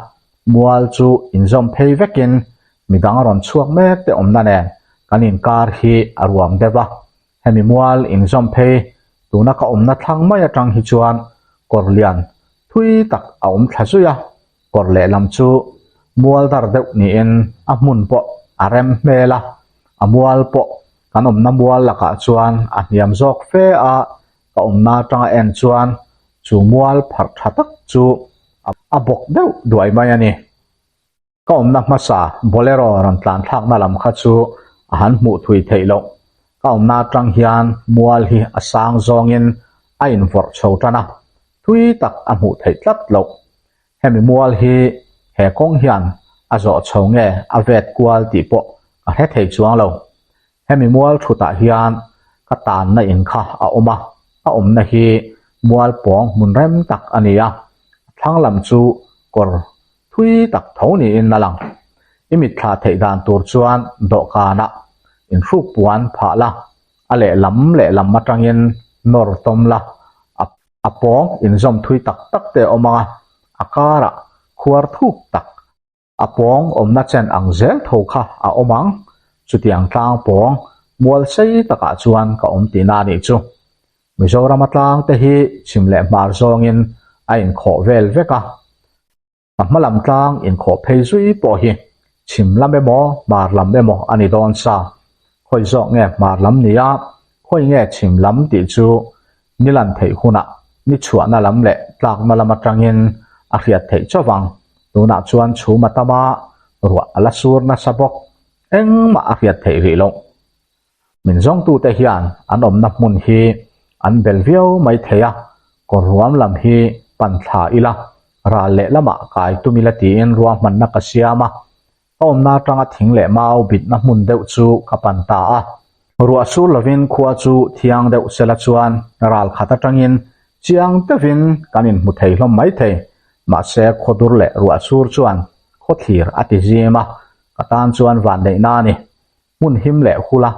mual chu inzawm phei vekin midang a rawn chhuak mek te awmna nen kan inkar hi a ruam deuh a. Hemi mual inzawm phei tuna ka awmna thlang mai atang hi chuan kawr lian thui tak a awm thla zui a, kawr lehlam chu mual dar deuh niin a hmun pawh a rem hmel a, a mual pawh kan awmna mual lakah chuan a hniam zawk fe a, ka awmna atanga en chuan chu mual pharh tha tak chu a bawk deuh duai mai a ni. Ka awmna hmasa Bolero rawn tlan thlakna lam kha chu a han hmuh thui theih loh. Ka awmna atang hian mual hi a sang zawngin a invawrh chho tan a, thui tak a hmuh theih tlat loh. Hemi mual hi he kawng hian a zawh chho nge a vet kual tih pawh ka hre thei chuang lo. Hemi mual thutah hian ka tanna in kha a awm a, a awmna hi mual pawng hmun rem tak a ni a, a thlang lam chu kawr thui tak tho niin a lang. I mitthla theih dan tur chuan dawhkanah inhruk puan phah la, a lehlam lehlam atangin nawr tawm la, a a pawng inzawm thui tak tak te a awm ang a, a karah khuar thuk tak A pawng awmna chen ang zel tho kha a awm ang, chutiang tlang pawng mual sei takah chuan ka awm tihna a nih chu. Mizorama tlang te hi chhim leh hmar zawngin a inkhawh vel vek a, ka hma lam tlang inkhawh phei zui pawh hi chhim lam emaw hmar lam emaw a ni dawn sa. Khawi zawk nge hmar lam nia, khawi nge chhim lam tih chu Ni lan theih hunah ni chhuahna lam leh tlakna lam atangin a hriat theih chauh vang. Tunah chuan chhum a tam a, ruah a la sur nasa bawk. Engmah a hriat theih rih loh. Min zawngtute hian an awmna hmun hi an bel viau mai thei a, kawr ruam lam hi pan thla ila, ral leh lamah kai tum ila tiin ruahmanna ka siam a. Ka awmna atanga thing leh mau bitna hmun deuh chu ka pan ta a. Ruah sur lovin khua chu thiang deuh sela chuan ral khat atangin chiang deuhin kan inhmu thei hlawm mai thei. Mahse khawdur leh ruah sur chuan khawthlir a ti zim a, ka tan chuan vanneihna a ni. Hmun him leh hula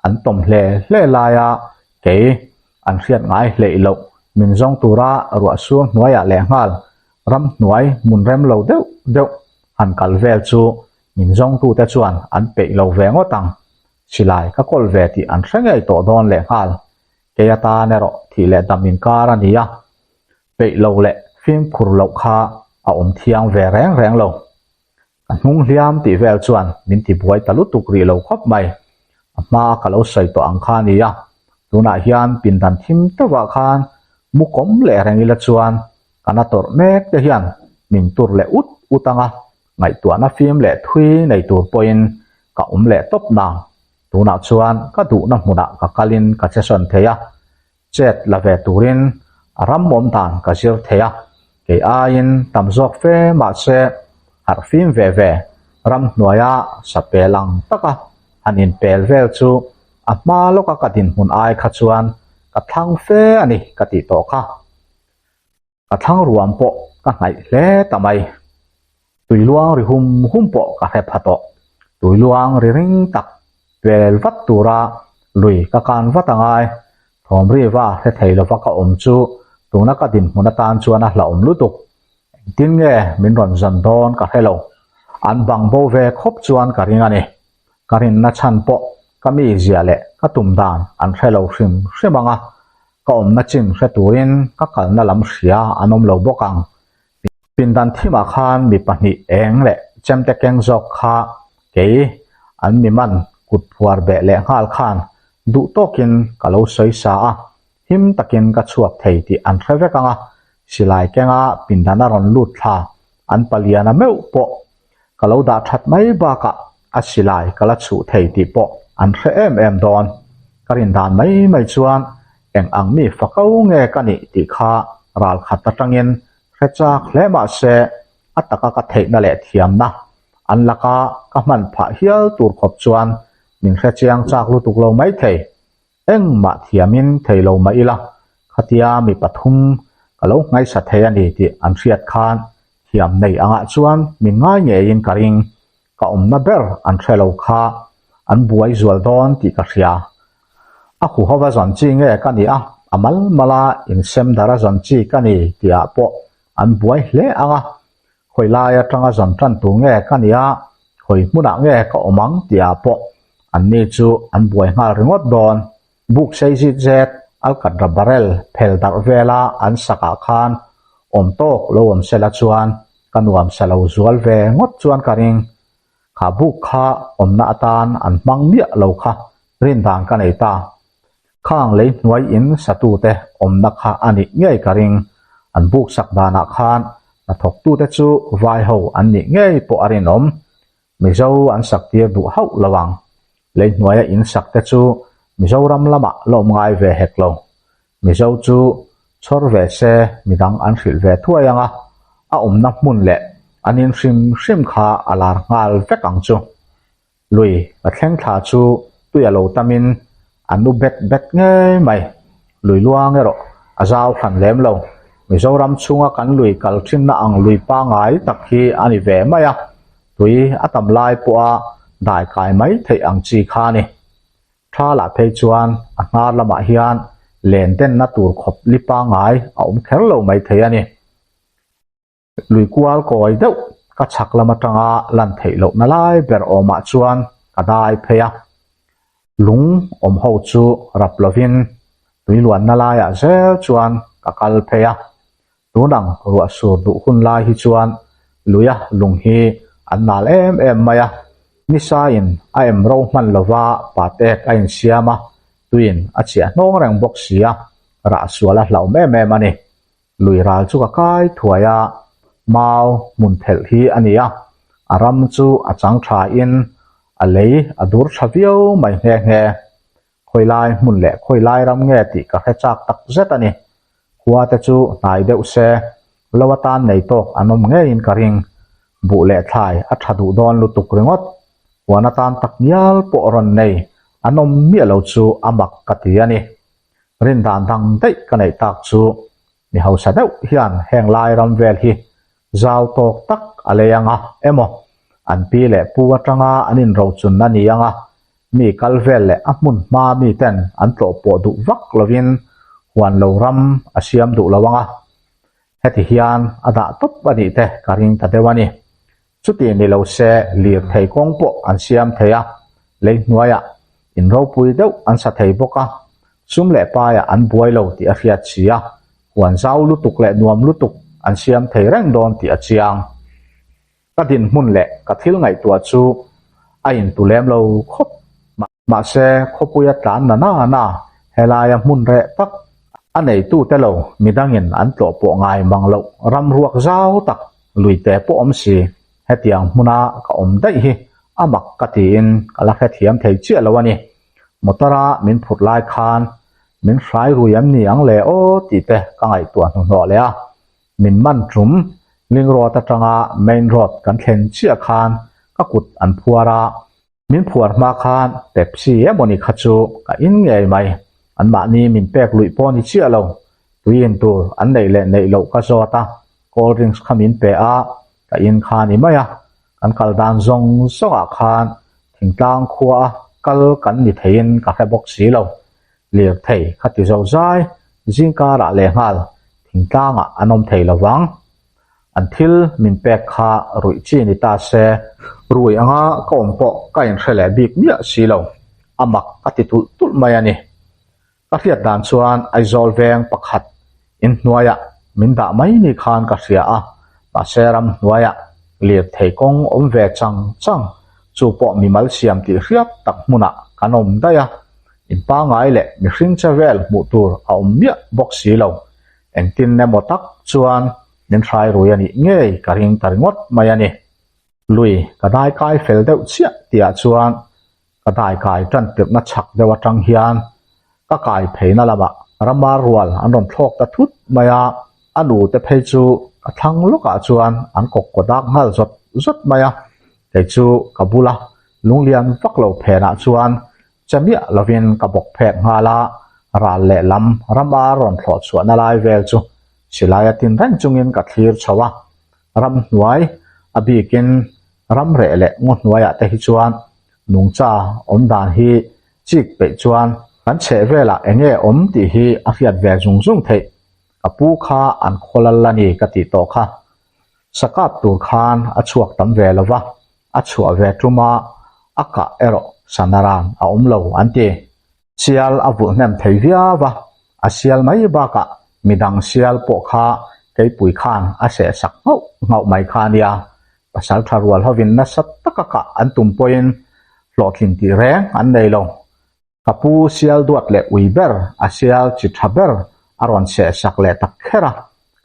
an tawm hle hle laia kei an hriat ngai hleih loh min zawng tura ruah sur hnuaiah lehnghal ramhnuai hmun rem lo deuh deuh han kal vel chu min zawngtute chuan an peih lo ve ngawt ang. Silai ka kawl ve tih an hre ngei tawh dawn lehnghal. Kei atan erawh thih leh dam inkar a ni a, peih lo leh fimkhur loh kha a awm thiang ve reng reng lo. Ka hnung hliam tih vel chuan min ti buai ta lutuk rih lo khawp mai. A hma ka lo sawi tawh ang kha a ni a, tunah hian pindan thim deuhah khan mu kawm leh reng ila chuan ka na tawrh mek te hian min tur leh ut ut ang a, ngaihtuahna fim leh thui nei tur pawhin ka awm leh tawp nang. Tunah chuan ka duhna hmunah ka kalin ka che sawn thei a, Chet la ve turin a ram awm dan ka zir thei a, kei aiin tam zawk fe mahse harh fim ve ve ramhnuaia sapel ang taka han inpel vel chu a hma lawka ka dinhmun ai kha chuan ka thlang fe a ni ka tih tawh kha. Ka thlang ruam pawh ka hnaih hle ta mai. Tuiluang ri hum hum pawh ka hre pha tawh. Tuiluang ri ring tak pel vat tura lui ka kan vat a ngai. Thawm riva hre thei lova ka awm chu tuna ka dinhmun atan chuan a hlauhawm lutuk. Engtin nge min rawn zawn dawn ka hre lo. An bang bo ve khawp chuan ka ring a ni. Ka rinna chhan pawh ka mizia leh ka tum dan an hre lo hrim hrim ang a, Ka awmna chin hre turin ka kalna lam hria an awm lo bawk ang. Pindan thimah khan mi pahnih eng leh chemte keng zawk kha kei an mi man kut phuar beh leh nghal khan duh tawkin ka lo sawi sa a, him takin ka chhuak thei tih an hre vek ang a, silai kenga pindan a rawn lut thla an paliana meuh pawh ka lo dah that mai bakah a silai ka la chhuh thei tih pawh an hre em em dawn. Ka rin dan mai mai chuan eng ang mi fako nge ka nih tih kha ral khat atangin hre chak hle mah se a taka ka theihna leh thiamna an laka ka hman phah hial tur khawp chuan min hre chiang chak lutuk lo mai thei. Engmah thiamin thei lo mah ila, khatia mi pathum ka lo nghaisa thei a ni tih an hriat khan thiam nei angah chuan min ngai ngeiin ka ring. Ka awmna ber an hre lo kha an buai zual dawn tih ka hria. A huhova zawn chi nge ka nih a, a mal mala insem dara zawn chi ka ni tihah pawh an buai hle ang a. Khawi lai atanga zawn tan tur nge ka nih a, khawi hmunah nge ka awm ang tihah pawh anni chu an buai nghal ringawt dawn. Buk sei zit zet, alkatra barrel phel darh vela an sakah khan awm tawk lo awm sela chuan ka nuam sa lo zual ve ngawt chuan ka ring. Kha buk kha awmna atan an hmang miah lo kha rin dan ka nei ta. Khang lei hnuai in satute awmna kha a nih ngei ka ring. An buk sak danah khan hnathawktute chu vai ho an nih ngei pawh a rinawm. Mizo an sak tir duh hauh lo ang. Lei hnuaia in sak te chu Mizoram lamah la awm ngai ve hek lo. Mizo chu chhawr ve se midang an hrilh ve thuai ang a, a awmna hmun leh an in hrim hrim kha a lar nghal vek ang chu. Lui ka thleng thla chu tui a lo tamin a nu bet bet ngei mai. Lui luang erawh a zau hran lem lo. Mizoram chhunga kan lui kal thinna ang lui pangai tak hi a ni ve mai a, tui a tam lai pawha dai kai mai theih ang chi kha a ni. Tha lah phei chuan a hnar lamah hian len denna tur khawp li pangai a awm kher lo mai thei a ni. Lui kual kawi deuh ka chhak lam atanga lan theih lohna lai ber awmah chuan ka dai phei a. Lung awm ho chu rap lovin tui luanna laiah zel chuan ka kal phei a. Tun ang ruah sur duh hun lai hi chuan luia lung hi an nal em em mai a. Nisain a em ro hman lova patek a insiam a, tuiin a chiah hnawng reng bawk si a, rah sual a hlauhawm em em a ni. Lui ral chu ka kai thuai a, mau hmun thelh hi a ni a, a ram chu a chang tha in a lei a dur tha viau mai nghe nghe. Khawi lai hmun leh khawi lai ram nge tih ka hre chak tak zet a ni. Khua te chu hnai deuh se, lo atan nei tawk an awm ngeiin ka ring. Buh leh thlai a tha duh dawn lutuk ringawt. Huan atan tak ngial pawh rawn nei an awm miah lo chu a mak ka ti a ni. Rindan dang daih ka neih tak chu mi hausa deuh hian heng lai ram vel hi zau tawk tak a lei anga emaw an pi leh pu atanga an inrochun a ni anga mi kal vel leh a hmun hma mi ten an tlawh pawh duh vak lovin huan lo ram a siam duh lo anga heti hian a dah tawp a nih te ka ring ta deuh a ni. Chuti ni lo se lirthei kawng pawh an siam thei a, lei hnuaiah in ropui deuh an sa thei bawk a, sum leh paiah an buai lo tih a hriat si a, huan zau lutuk leh nuam lutuk an siam thei reng dawn tih a chiang. Ka dinhmun leh ka thil ngaihtuah chu a intu lem lo khawp. Mahse, khawpuia tlan na na na, helaia hmun reh tak a neitute lo midangin an tlawh pawh ngai mang loh ram ruak zau tak luite pawh awm si, hetiang hmuna ka awm daih hi a mak ka tiin ka la hrethiam thei chiah lo a ni. Motor-a min phurh lai khan min hrai rui em ni ang le aw tih te ka ngaihtuah hnuhnawh leh a, min man tum Ling Road atanga Main Road kan thlen chiah khan ka kut an phuar a, Min phuar hma khan Pepsi emawni kha chu ka in ngei mai. Anmahni min pek luih pawh ni chiah lo. Tui in tur an neih leh neih loh ka zawt a, cold drinks kha min pe a, ka in kha ni mai a. Kan kal dan zawng zawngah khan thingtlang khua a kal kan ni theiin ka hre bawk si lo. Lirthei kha ti zo zai, zingkarah lehnghal thingtlangah an awm thei lo vang. An thil min pek kha ruih chi ni ta se, rui anga ka awm pawh ka inhre leh bik miah si lo, a mak ka ti tulh tulh mai a ni. Ka hriat dan chuan Aizawl veng pakhat inhnuaiah min dah mai ni khan ka hria a, mahse ramhnuaiah lirthei kawng awm ve chang chang, chu pawh mimal siam tih hriat tak hmunah kan awm daih a, in pangngai leh mihring che vel hmuh tur a awm miah bawk si lo. Engtin emaw tak chuan min hrai rui a nih ngei ka ring ta ringawt mai a ni. Lui ka dai kai fel deuh chiah tihah chuan ka dai kai tan tirhna chhak deuh atang hian ka kai pheina lamah ramar rual an rawn thlawk ta thut mai a, a nute phei chu ka thlang lawkah chuan an kawk kaw dak nghal zawt zawt mai a, kei chu ka bula lunglian vak lo phenah chuan Che miah lovin ka bawk phek nghal a, ral leh lam rama rawn thlawh chhuahna lai vel chu silai a tin reng chungin ka thlir chho a. Ramhnuai, a bikin ram reh leh ngaw hnuaiah te hi chuan nungcha awm dan hi chik peih chuan Kan chheh velah eng nge awm tih hi a hriat ve zung zung theih. Ka pu kha an khaw lal a ni ka tih tawh kha. Sa kap tur khan a chhuak tam ve lo va, a chhuah ve tuma a kah erawh sa naran a awm lo an ti. Sial a vulh hnem thei viau va, a sial mai bakah midang sial pawh kha keipui khan a seh sak nghauh nghauh mai kha a nia. Pasal tha rual hovin nasa taka kah an tum pawhin hlawhtlin tih reng an nei lo. Ka pu sial duat leh ui ber, a sial chi tha ber a rawn seh sak leh tak kher a,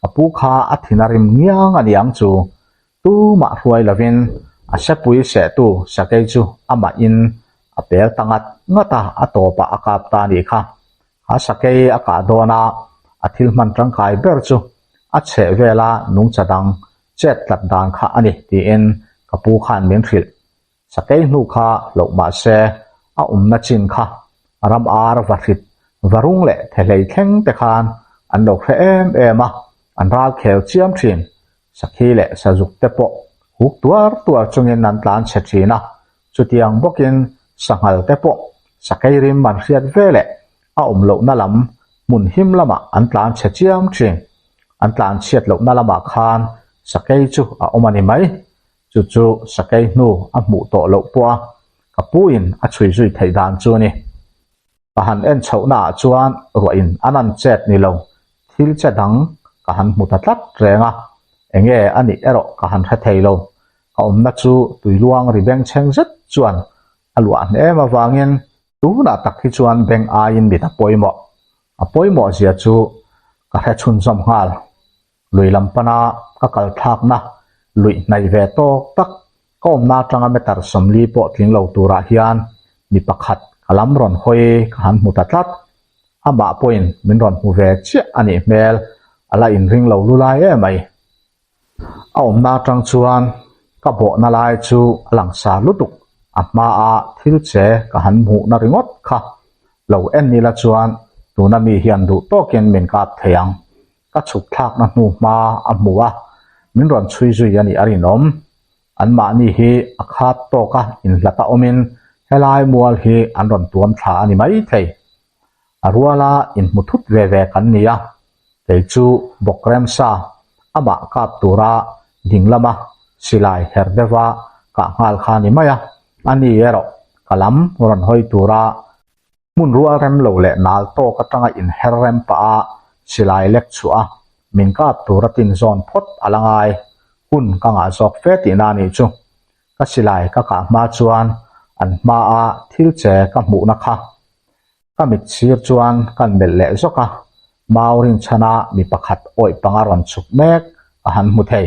ka pu kha a thin a rim ngiang a niang chu Tumah hruai lovin a sepui sehtu sakei chu amahin a pel ta ngat ngat a, a tawpah a kap ta a nih kha. A sakei a kah dawn a, a thil hman tangkai ber chu a chheh vela nungcha dang chet tlat dan kha a ni tiin ka pu khan min hrilh. Sakei hnu kha loh mah se a awmna chin kha ram ar va hrit va rung leh thehlei thleng te khan an lo hre em em a, an ral khel chiam thin. Sakhi leh sazuk te pawh huk tuar tuar chungin an tlan chhe thin a, chutiang bawkin sanghal te pawh sakei rim an hriat ve leh a awm lohna lam hmun him lamah an tlan chhe chiam thin. An tlan chhiat lohna lamah khan sakei chu a awm a ni mai. Chu chu sakei hnu a hmuh tawh loh pawh a ka puin a chhui zui theih dan chu a ni. Ka han en chhohna ah chuan ruahin an an chet ni lo, thil che dang ka han hmu ta tlat reng a, enge a nih erawh ka han hre thei lo. Ka awmna chu tuiluang ri bengchheng zet chuan a luah hnem avangin tunah tak hi chuan beng aiin mit a pawimawh. A pawimawh zia chu ka hre chhunzawm nghal. Lui lam pana ka kal thlakna luih hnaih ve tawk tak ka awmna atanga meter 40 pawh tling lo turah hian mi pakhat ka lam rawn hawi ka han hmu ta tlat. Amah pawhin min rawn hmu ve chiah a nih hmel, a la inring lo lulai em mai. A awmna atang chuan ka bawhna lai chu a langsar lutuk, a hmaa thil che ka han hmuhna ringawt kha lo en ila chuan tuna mi hian duh tawkin min kap thei ang. Ka chhuk thlakna hnu hma a hmu a, min rawn chhui zui a nih a rinawm. Anmahni hi a khat tawka inhlat a awmin helai mual hi an rawn tuam thla a ni maithei. A ruala inhmu thut ve ve kan ni a, kei chu bawk remsa amah kap tura ding lama silai her deuha kah nghal kha a ni mai a, ani erawh ka lam rawn hawi tura Hmun rual rem lo leh nal tawk atanga inher rem pah a silai lek chhuah a, min kap tur a tin zawn phawt a la ngai. Hun ka ngah zawk fe tihna a nih chu. Ka silai ka kah hma chuan an hmaa thil che ka hmuhna kha ka mit sir chuan kan melh leh zawk a, mau rinchhana mi pakhat awih panga rawn chhuk mek a han hmu thei.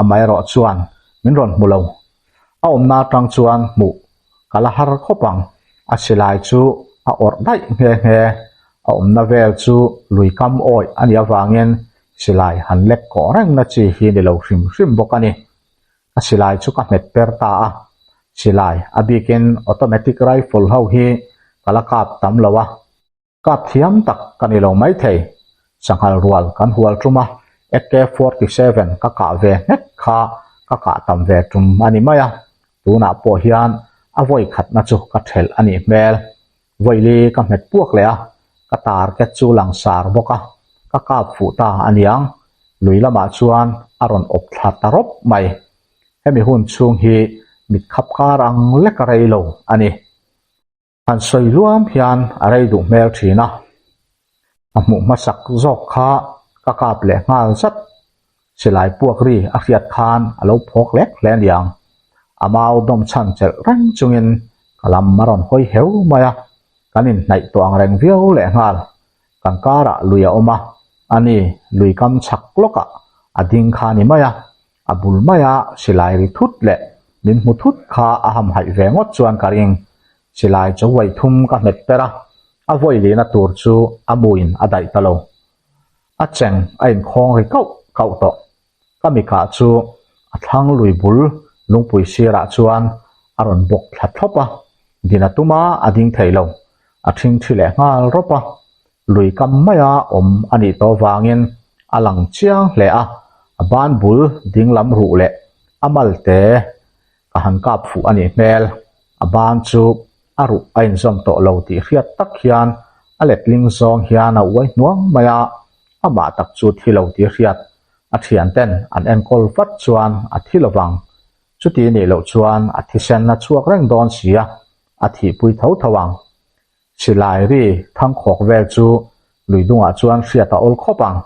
Amaherawh chuan min rawn hmu lo. A awmna atang chuan hmuh ka la har khawp ang. A silai chu a awrh daih nghe nghe. A awmna vel chu lui kam awih a nih avangin silai han lek kawh rengna chi hi ni lo hrim hrim bawk a ni. Ka silai chu ka hmet per ta a. Silai a bikin automatic rifle ho hi ka la kap tam lo a. Kap thiam tak ka ni lo maithei. Sanghal rual kan hual tum a, AK-47 ka kah ve nghek kha ka kah tam ve tum a ni mai a, tunah pawh hian a vawi khatna chu ka thelh a nih hmel. Vawili ka hmet puak leh a, ka target chu langsar bawk a, ka kap fuh ta a niang. Lui lamah chuan a rawn awp thla ta rawp mai. Hemi hun chhung hi mit khap kar ang lek a rei lo a ni. Han sawi luam hian a rei duh hmel thin a, a hmuh hmasak zawk kha ka kap leh nghal zat. Silai puak ri a hriat khan a lo phawk lek hle aniang. A mau dawm chhan chelh reng chungin ka lam a rawn hawi heu mai a, kan inhnaih tawh ang reng viau leh nghal. Kan karah lui a awm a, ani lui kam chhak lawkah a ding kha a ni mai a, A bul maia silai ri thut leh min hmu thut kha a hamhaih ve ngawt chuan ka ring. Silai chu vawi thum ka hmet per a, a vawi lihna tur chu a muin a daih ta lo. A cheng a inkhawng ri kauh kauh tawh. Ka mikah chu a thlang lui bul lungpui sirah chuan a rawn bawk thla thlawp a, din a tum a, a ding thei lo. A ṭhingṭhi leh nghal rawp a, Lui kam maia awm a nih tawh vangin a lang chiang hle a, a ban bul ding lam ruh leh a malte ka han kap fuh a nih hmel. A ban chu A ruh a inzawm tawh lo tih hriat tak hian a letling zawng hian a uai hnuang mai a, amah tak chu thi lo tih hriat a thianten an enkawl vat chuan a thi lovang. Chuti nih loh chuan a thisen a chhuak reng dawn si a, a thihpui tho tho ang. Silai ri thangkhawk vel chu lui dungah chuan hriat a awl khawp ang.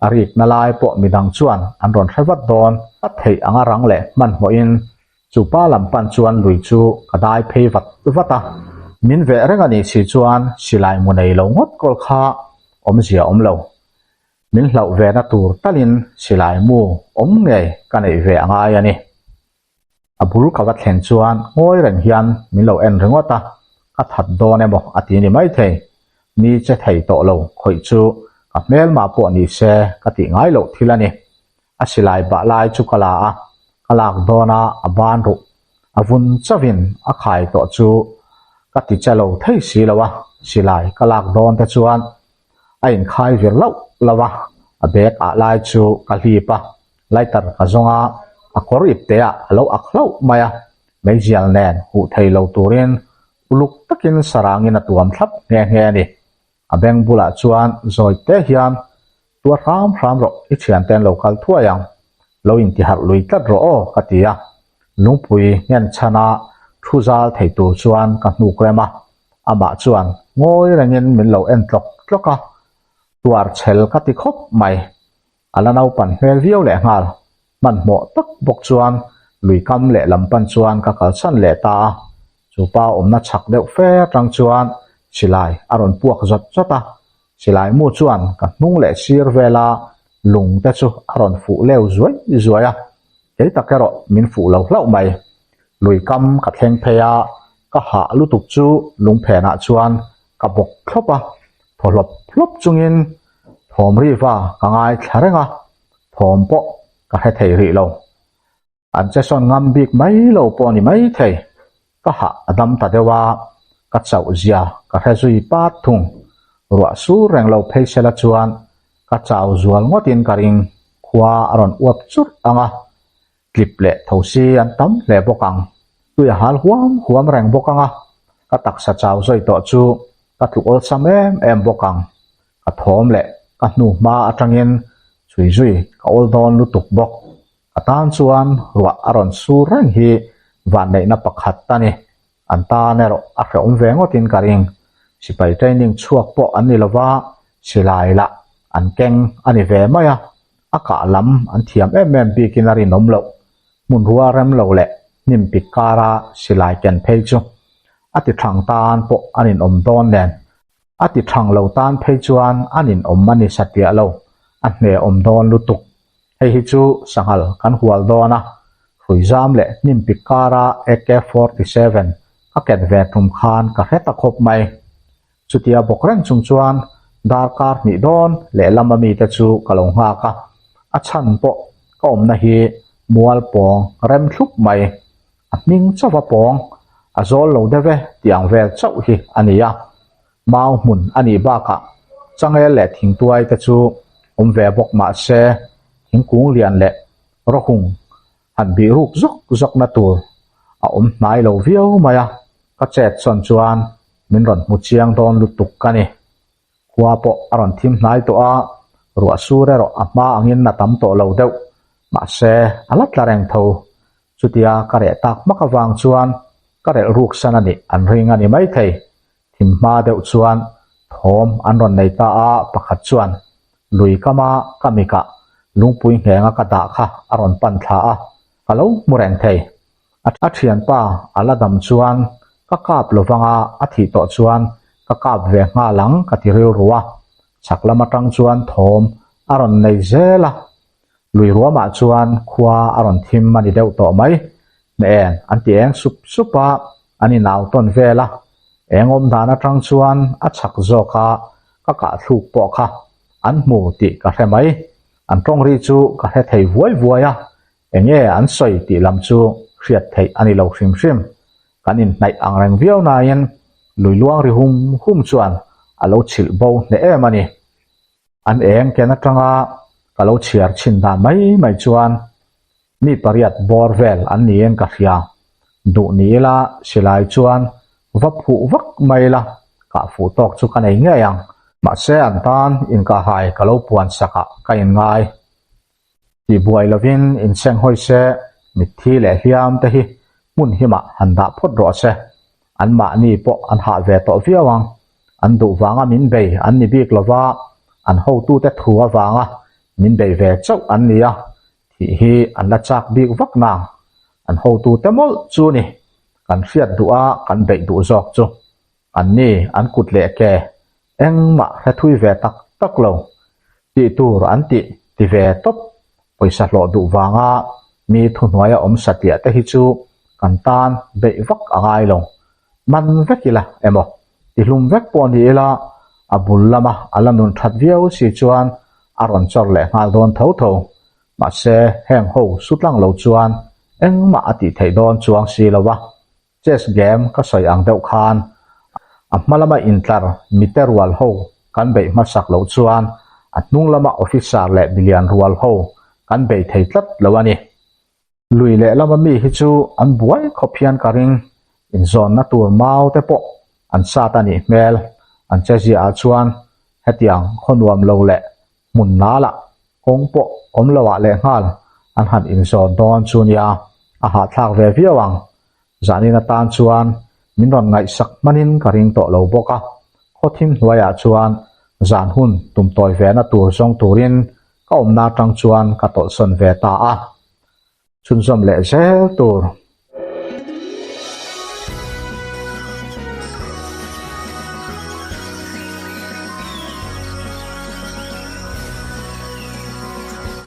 A rikna lai pawh midang chuan an rawn hre vat dawn. A theih anga rang leh hmanhmawhin chu pa lam pan chuan lui chu ka dai phei vat vat a. Min veh reng a nih si chuan silai mu nei lo ngawt kawl kha awmzia awm lo. Min hlauh ve na tur talin silai mu awm ngei ka neih ve a ngai a ni. A bul ka va thlen chuan ngawi reng hian min lo en ringawt a, ka that dawn emaw a ti ni maithei. Mi che thei tawh lo khawih chu ka hmelmah pawh ni se ka tih ngai loh thil a ni. A silai bah lai chu ka la a, ka lak dawn a a ban ruh. A vun chauhin a khai tawh chu ka ti che lo thei si lo a, silai ka lak dawn te chuan a inkhai vir loh loh a, a bag ah lai chu ka hlip a, lighter ka zawng a, a kawr ip te ah a lo ak hlauh mai a, meizial nen huh thei lo turin uluk takin sarangin a tuam thlap nghe nghe a ni. A beng bulah chuan zawi te hian Tua hram hram rawh, i thiante an lo kal thuai ang, lo intiharh lui tlat rawh aw ka ti a, lungpui nghen chhana thu zal thei tur chuan ka hnuk rem a, amah chuan ngawi rengin min lo en tlawk tlawk a, tuar chhel ka ti khawp mai, a la naupan hmel viau lehnghal. Hmanhmawh tak bawk chuan lui kam lehlam pan chuan ka kalsan leh ta a, chu pa awmna chhak deuh fe atang chuan silai a rawn puak zawt zawt a, silai mu chuan ka hnung leh sir vela lung te chu a rawn fuh leu zuai zuai a, kei tak erawh min fuh lo hlauh mai. Lui kam ka thleng phei a, ka hah lutuk chu lung phenah chuan ka bawk thlawp a, thaw hlawp hlawp chungin thawm riva ka ngaithla reng a. Thawm pawh ka hre thei rih lo. An che sawn ngam bik mai lo pawh ni mai thei. Ka hah a dam ta deuh a, ka chauh zia ka hre zui pat thung. Ruah sur reng lo phei sela chuan ka chau zual ngawtin ka ring. Khua a rawn uap churh ang a, tlip leh tho si an tam hle bawk ang. Tui a hal huam huam reng bawk ang a, ka taksa chau zawi tawh chu ka tluk awlsam em em bawk ang. Ka thawm leh ka hnu hma atangin chhui zui ka awl dawn lutuk bawk. Ka tan chuan ruah a rawn sur reng hi vanneihna pakhat a ni. An tan erawh a hrehawm ve ngawtin ka ring. Sipai training chhuak pawh an ni lova, silai lah an keng a ni ve mai a, a kah lam an thiam em em bikin a rinawm loh. Hmun rua rem lo leh hnim pik kara silai ken phei chu a ti thang tan pawh a ninawm dawn nen. A ti thang lo tan phei chuan a ninawm a ni satliah lo, a hnehawm dawn lutuk. Hei hi chu sanghal kan hual dawn a, hruizam leh hnim pik kara AK 47 ka ket ve tum khan ka hre ta khawp mai. Chutia bawk reng chung chuan darkar hnih dawn lehlam a mite chu ka lo nghak a, a chhan pawh ka awmna hi mual pawng rem thlup mai, a hming chauh a pawng, a zawl lo deuh e tih ang vel chauh hi a ni a. Mau hmun a nih bakah changel leh thingtuai te chu awm ve bawk mah se thingkung lian leh rawhung han bih ruk zawk zawk na tur a awm hnai lo viau mai a, ka chet sawn chuan min rawn hmu chiang dawn lutuk a ni. Khua pawh a rawn thim hnai tawh a, ruah sur erawh a hma angin a tam tawh lo deuh, mahse a la tla reng tho. Chutia ka reh tak hmak avang chuan ka relh ruk san a nih an ring a ni maithei. Thim hma deuh chuan thawm an rawn nei ta a, pakhat chuan lui kama ka mikah lungpui nghenga ka dah kha a rawn pan thla a, ka lo hmu reng thei. A thianpa a la dam chuan ka kap lovang a, a thih tawh chuan ka kap ve nghal ang ka ti rilru a, chhak lam atang chuan thawm a rawn nei zel a, lui ruamah chuan khua a rawn thim a ni deuh tawh mai. Hne an ti eng sup sup a, an inau tawn vel a, eng awm dan atang chuan a chhak zawk a, ka kah thluk pawh kha an hmu tih ka hre mai. An tawng ri chu ka hre thei vuai vuai a, eng nge an sawi tih lam chu hriat theih a ni lo hrim hrim. Kan inhnaih ang reng viau nain lui luang ri hum hum chuan a lo chhilh bo hneh em a ni. An eng ken atanga ka lo chhiar chhin dan mai mai chuan Mi pariat bawr vel an niin ka hria. Duh ni ila silai chuan Va phuh vak mai la, kah fuh tawk chu ka nei ngei ang. Mahse an tan inkahhai ka lo puan sakah ka inngai. Tihbuai lovin inseng hawi se, mitthi leh hliam te hi hmun himah han dah phawt rawh se. Anmahni pawh an hah ve tawh viau ang. An duh vanga min bei an ni bik lova, an hotute thu avanga min bei ve chauh an ni a, thih hi an la chak bik vak nang. An hotute mawlh chu ni, kan hriat duh a kan beih duh zawk chu. Anni an kut leh ke engmah hre thui ve tak tak lo. Tih tur an tih ti ve tawp. Pawisa hlawh duh vanga mi thuhnuaia awm satliah te hi chu kan tan beih vak a ngai lo. Man vek ila emaw tihlum vek pawh ni ila a bul lama a la nun that viau si chuan a rawn chawr leh nghal dawn tho tho. Mahse heng ho sutlang lo chuan engmah a tih theih dawn chuang si lo a. Chess game ka sawi ang deuh khan a hma lama intlar mite rual ho kan beih hmasak loh chuan a hnung lama officer leh milian rual ho kan bei thei tlat lo a ni. Lui leh lama mi hi chu an buai khawp hian ka ring, inzawnna tur mau te pawh an sat a nih hmel, an che ziahah chuan hetiang khaw nuam lo leh hmun nalah kawng pawh awm loah lehnghal an han inzawn dawn chu nia, a hahthlak ve viau ang. Zanin atan chuan min rawn ngaihsak hmanin ka ring tawh lo bawk a, khawthim hnuaiah chuan zan hun tum tawi vena tur zawng turin ka awmna atang chuan ka tawlhsawn ve ta a. Chhunzawm leh zel tur.